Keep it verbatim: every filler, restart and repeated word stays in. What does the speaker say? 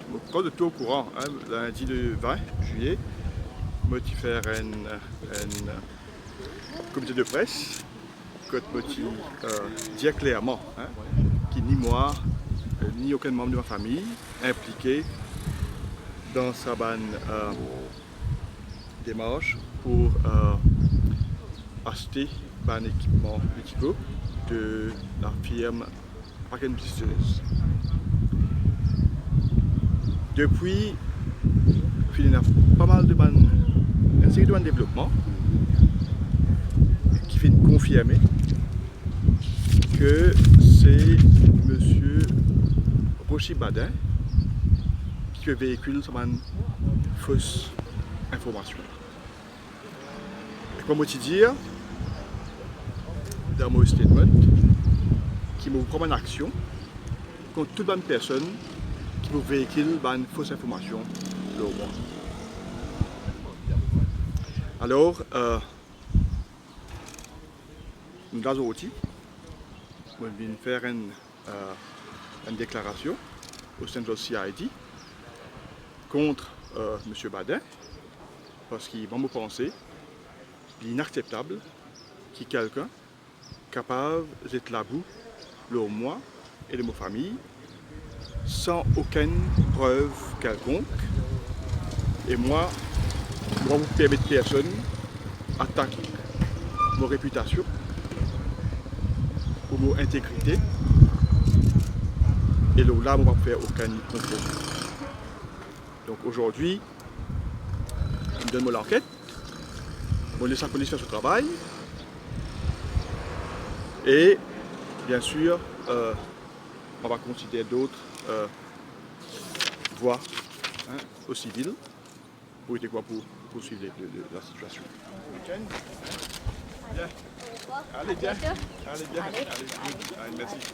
Kan zot ti okouran, hein, lindi le vin zilye, mo ti fer enn, enn komite de pres, kot mo ti, euh, dir klerman, hein, ki ni mwa, euh, ni okenn manm de ma fami inplike dan sa bann, euh, demars pou, euh, aste bann ekipman mediko de la firm Park and Blisters. Depi, finn ena pa mal de bann, enn seri de bann devlopman ki finn konfirme ke se misie Rochi Badin ki pe veikil sa bann fos informasion. E kouma mo ti dir dan mo statement, ki mo pou pran bann aksion kont tou bann personn ki pou veikil bann fos informasion lor mwa. Alor, euh, nou la zordi, mo vinn fer enn, euh, enn deklarasion o Central C I D kont, euh, misie Badin, parski mwa mo panse li inakseptab ki kelkenn kapav zet labou lor mwa e lor mo fami san okenn prev kelkonk. E mwa, mo pa pou permet personn atak mo repitasion ou mo integrite. E lor la, mo pa pou fer okenn konpromi. Donk, ozordi, mo donn mo lanket, mo les lapolis fer so travay. E, biensir, euh, mo va konsider dot, euh, vwa, hein, o sivil, pou ete kwa pou, pou swiv le, le, le, la sitiasion. Bien. Ale bien. Ale bien. Ale, ale, mersi.